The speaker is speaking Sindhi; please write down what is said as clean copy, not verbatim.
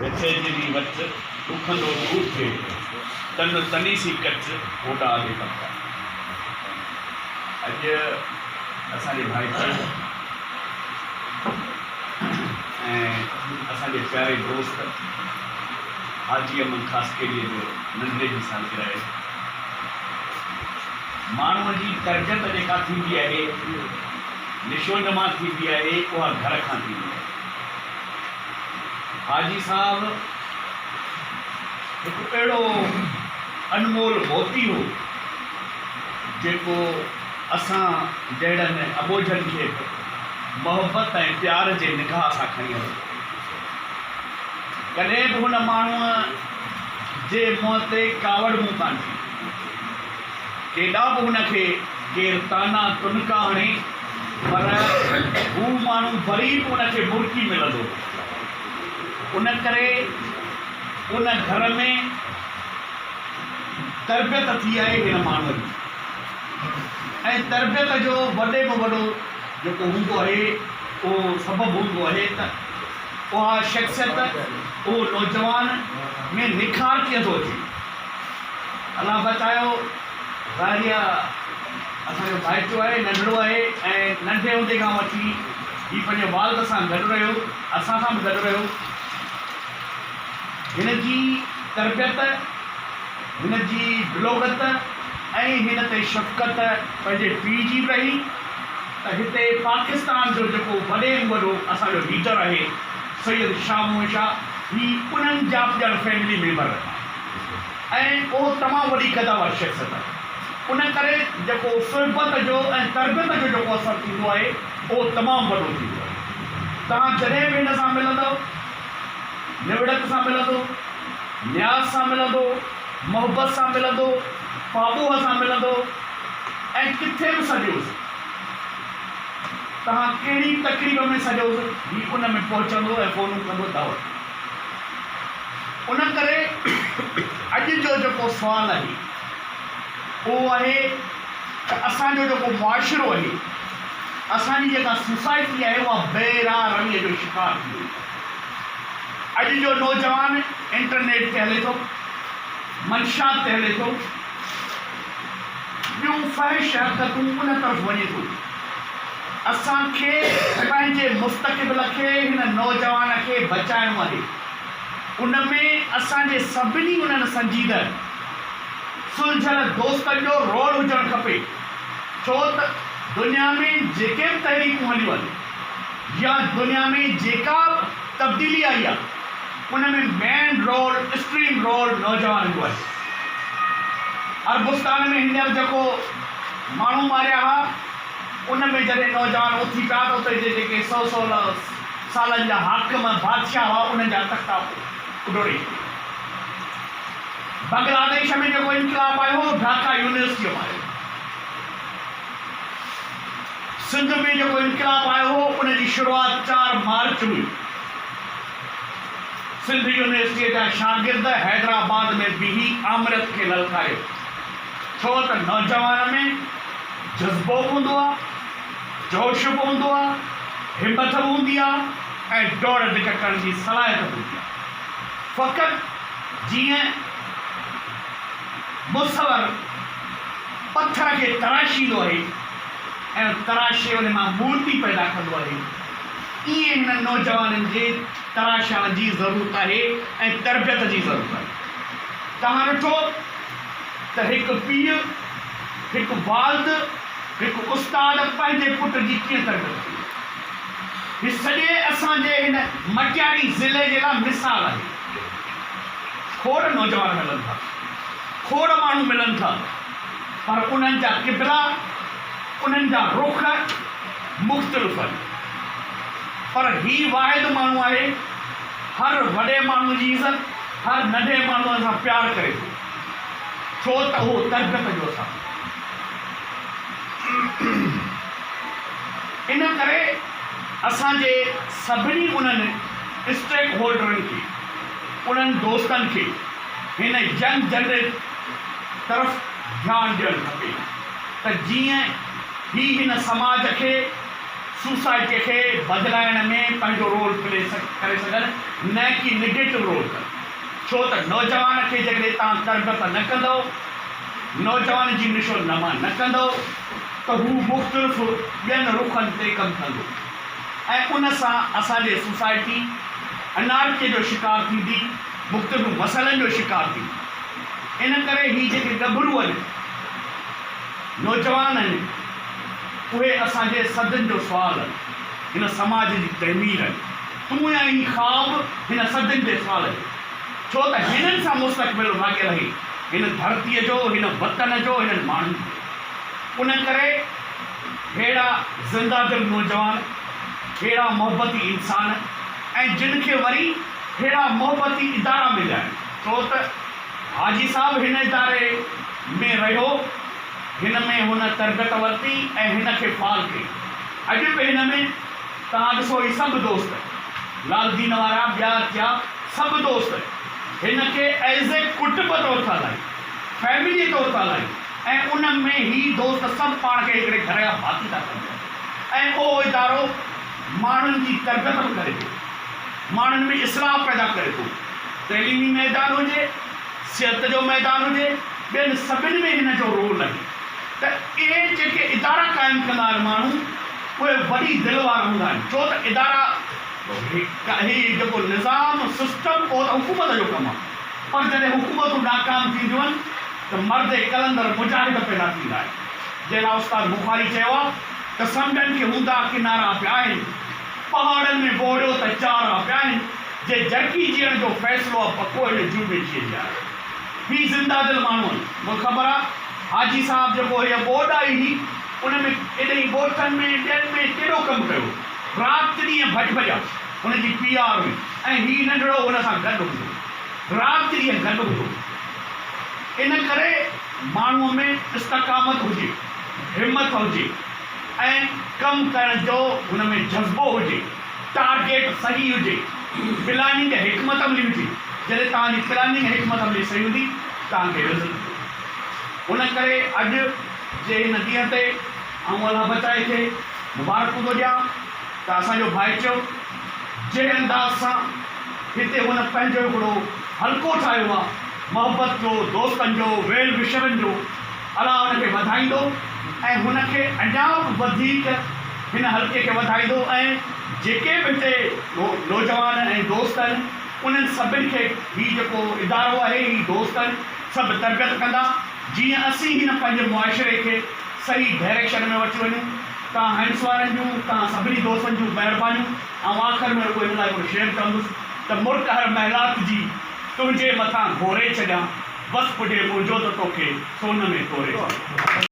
ويٺي جني وچ، ڏکندو ڏور ٿئي، تن تني سين ڪچ، اوڏا آڏي طبقا. اڄ اسان جي ڀائٽي ۽ اسان جي پياري دوست حاجي احمد خاصخيليء جو ننڍڙي جي سالگرهه آهي. ماڻهوء جي تربيت جيڪا ٿيندي آهي، نشونما ٿيندي آهي، اها گهر کان ٿيندي آهي. حاجي صاحب هڪ اهڙو انمول موتي هو، جيڪو اسان جهڙن اٻوجهن کي به محبت ۽ پيار جي نگاهه سان کڻي هلندو هو. ڪڏهن به هن ماڻهوء جي منهن تي ڪاوڙ مون ڪانه ٿي. ڪيڏا به هن کي ڪير طعنا تنڪا هڻي پر هو ماڻهو وري به ان کي مرڪي ملندو هو. ان ڪري ان گهر ۾ تربيت ٿي آهي هن ماڻهوء جي ۽ تربيت جو وڏي ۾ وڏو جيڪو هوندو آهي اهو سبب هوندو آهي ته اها شخصيت اهو نوجوان ۾ نکار ڪيئن ٿو اچي. الله بچايو ظاهري آ اسان جو ڀائٽيو آهي ننڍڙو آهي ۽ ننڍي هوندي کان وٺي هي پنهنجي والد سان گڏ رهيو اسان سان به گڏ رهيو هن جي تربيت هن جي بلوغت ۽ هن تي شفقت پنهنجي پيء جي به رهي ته هتي پاڪستان جو جيڪو وڏي ۾ وڏو اسان جو ليڊر آهي سيد شاهه محمد شاهه هي انهن جا به ڄڻ فيملي ميمبر آهي. ۽ اهو تمام وڏي قداور شخصيت آهي. ان ڪري جيڪو صحبت جو ۽ تربيت جو جيڪو اثر ٿيندو آهي اهو تمام وڏو ٿيندو آهي. توهان جڏهن به هن سان ملندؤ، نوڙت سان ملندو، نياز سان ملندو، محبت سان ملندو، پاٻوهه سان ملندو ۽ ڪٿي به سڏيوس، توهان ڪهڙي به تقريب ۾ سڏيوس، هي ان ۾ پهچندو ۽ فونون ڪندو دعوت. ان ڪري اڄ جو جيڪو سوال آهي اهو آهي ته اسان جو جيڪو معاشرو آهي، اسان جي جيڪا سوسائٽي آهي اها بي راهه رويء جو شڪار ٿي وئي آهي. اڄ جو نوجوان انٽرنيٽ تي هلي ٿو، منشيات تي هلي ٿو، ٻيون فحش حرڪتون ان طرف وڃي ٿو. اسان کي پنهنجي مستقبل کي هن نوجوان کي بچائڻو آهي. ان ۾ اسان جي سڀني انهن سنجيده سلجهيل دوستن جو رول هجڻ کپي. ڇو ته دنيا ۾ جيڪي به تحريڪون هليون آهن يا دنيا ۾ جيڪا به تبديلي آئي آهي ان ۾ مين رول اسٽريم رول نوجوانن جو آهي. عربستان ۾ هينئر جيڪو ماڻهو ماريا ها ان ۾ جڏهن نوجوان اٿي پيا ته اتي جي جيڪي سئو سئو سالن جا حاڪم بادشاهه هئا انهن جا تختا اڊوڙي ڇڏيا. بنگلاديش ۾ جيڪو انقلاب آيو هو ڍاڪا يونيورسٽيء مان آيو. سنڌ ۾ جيڪو انقلاب آيو هو ان جي شروعات چار مارچ هئي. سنڌ يونيورسٽيء جا شاگرد حيدرآباد ۾ بيهي آمريت کي للڪاريو. ڇو ته نوجوان ۾ جذبو به هوندو آ، جوش به هوندو آ، همٿ به هوندي آ ۽ ڊوڙ ڊڪ ڪرڻ جي صلاحيت به هوندي آ. فقط جيئن مصور پٿر کي تراشيندو آهي ۽ تراشي ان مان مورتي پيدا ڪندو آهي، ايئن هنن نوجوانن جي تراشڻ جي ضرورت آهي ۽ تربيت جي ضرورت آهي. توهان ڏٺو ته هڪ پيء، هڪ والد، هڪ استاد پنهنجي پٽ جي ڪيئن تربيت ڪندو. هي سڄي اسان جي هن مٽياري ضلعي جي لاء مثال آهي. کوڙ نوجوان ملن ٿا، کوڙ ماڻهو ملن ٿا پر انهن جا قبلا، انهن جا رخ مختلف آهن. پر هي واحد ماڻهو آهي هر وڏي ماڻهو جي عزت، هر ننڍي ماڻهوء سان پيار ڪري ٿو، ڇو ته اهو تربيت جو اثر آهي. ان ڪري اسان جي سڀني انهن اسٽيڪ هولڊرن کي، انهن دوستن کي هن ينگ جنريشن طرف ڌيان ڏيڻ کپي ته جيئن هي هن سماج کي سوسائٽيء کي بدلائڻ ۾ پنهنجو رول پلي ڪري سگهن نه ڪي نگيٽو رول ڪن. ڇو ته نوجوان کي جيڪڏهن توهان تربيت نه ڪندؤ، نوجوان جي نشو نما نه ڪندؤ ته هو مختلف ٻين رخن تي ڪم ڪندو ۽ ان سان اسان جي سوسائٽي انارڪيء جو شڪار ٿيندي، مختلف مسئلن جو شڪار ٿيندي. ان ڪري هي جيڪي ڳڀرو آهن، نوجوان آهن، اهي اسان جي صدين جو سوال آهن، هن سماج جي تعمير آهن. تون آهين خواب هن صدين جي سوال جو، ڇو ته هنن سان مستقبل واڳيل آهي، هن ڌرتيء جو، هن وطن جو، هنن ماڻهن جو. ان ڪري ههڙا زنده دل نوجوان، ههڙا محبتي انسان ۽ جن کي وري ههڙا محبتي ادارا مليا آهن، ڇو ته حاجي صاحب هن اداري ۾ رهيو، هن ۾ هن تربيت ورتي ۽ هن کي فعال ڪئي. اڄ به هن ۾ توهان ڏسو هي سڀ دوست، لال دين وارا، ٻيا ٿيا، سڀ دوست هن کي ايز اي ڪٽنب طور ٿا هلائين، فيمليء طور ٿا هلائين ۽ ان ۾ هي دوست سڀ پاڻ کي هڪڙي گهر جا ڀاتي ٿا سمجهن ۽ اهو ادارو ماڻهن جي تربيت به ڪري ٿو، ماڻهن ۾ اصلاح پيدا ڪري ٿو. تعليمي ميدان هجي، صحت جو ميدان هجي، ٻين سڀن ۾ هن جو رول آهي ته اهي جيڪي ادارا قائم ڪندا آهن ماڻهو اهي وڏي دل وارا هوندا آهن ڇو ته ادارا هي جيڪو نظام سسٽم اهو ته حڪومت جو ڪم آهي پر جڏهن حڪومتون ناڪام ٿينديون آهن ته مرد قلندر مجاهد پيدا ٿيندا آهن جنهن لاء استاد بخاري چيو آهي ته سمنڊن کي هوندا ڪنارا پيا آهن پهاڙن ۾ ٻوڙيو ته چارا پيا آهن جي جرڪي جيئڻ جو فيصلو آ پڪو هن جوء ۾ جيئي جي آهي. هي زنده دل ماڻهو آهن. مون کي خبر آ حاجي صاحب جيڪو هيء ٻوڏ آئي هئي ان ۾ ايڏهين ڳوٺن ۾ ٻين ۾ ڪيڏو ڪم ڪيو. رات ڏينهن ڀڄ ڀڄ آ. هن جي پي آر هئي ۽ هي ننڍڙو هن سان گڏ هوندو هو. رات ڏينهن گڏ هوندو هو. ان ڪري ماڻهوء ۾ استقامت هجي، همٿ هجي ۽ ڪم ڪرڻ جو هن ۾ جذبو هجي. ٽارگيٽ صحيح هجي، پلاننگ ۽ حڪمت عملي هجي، جڏهن توهان جي پلاننگ ۽ حڪمت عملي صحيح هوندي توهان کي رزلٽ ملندو. ان ڪري اڄ جي هن ڏينهن تي آئون الله بچائي کي مبارڪون ٿو ڏيان ته اسان جو ڀائيچو جنهن انداز سان هتي هن پنهنجو هڪڙو حلقو ٺاهيو آهي محبت جو، دوستن جو، ويل وشرن جو، الله ان کي وڌائيندو ۽ هن کي اڃا به وڌيڪ هن حلقي کي وڌائيندو ۽ جيڪي به هتي نوجوان ۽ دوست آهن انهن سڀن کي هي جيڪو ادارو آهي هي دوست آهن سڀ تربيت ڪندا جيئن اسين هن پنهنجي معاشري کي صحيح ڊائريڪشن ۾ وٺي وڃون توهان هائنس وارن جون توهان سڀني دوستن جون مهربانيون آئون آخر ۾ رڳو هن لاء هڪڙو شعر چوندس ته مرڪ هر محلات جي تنهنجي مٿان گهوري ڇڏيان بس پڄي منهنجو ته توکي سون ۾ توري ڇڏيان.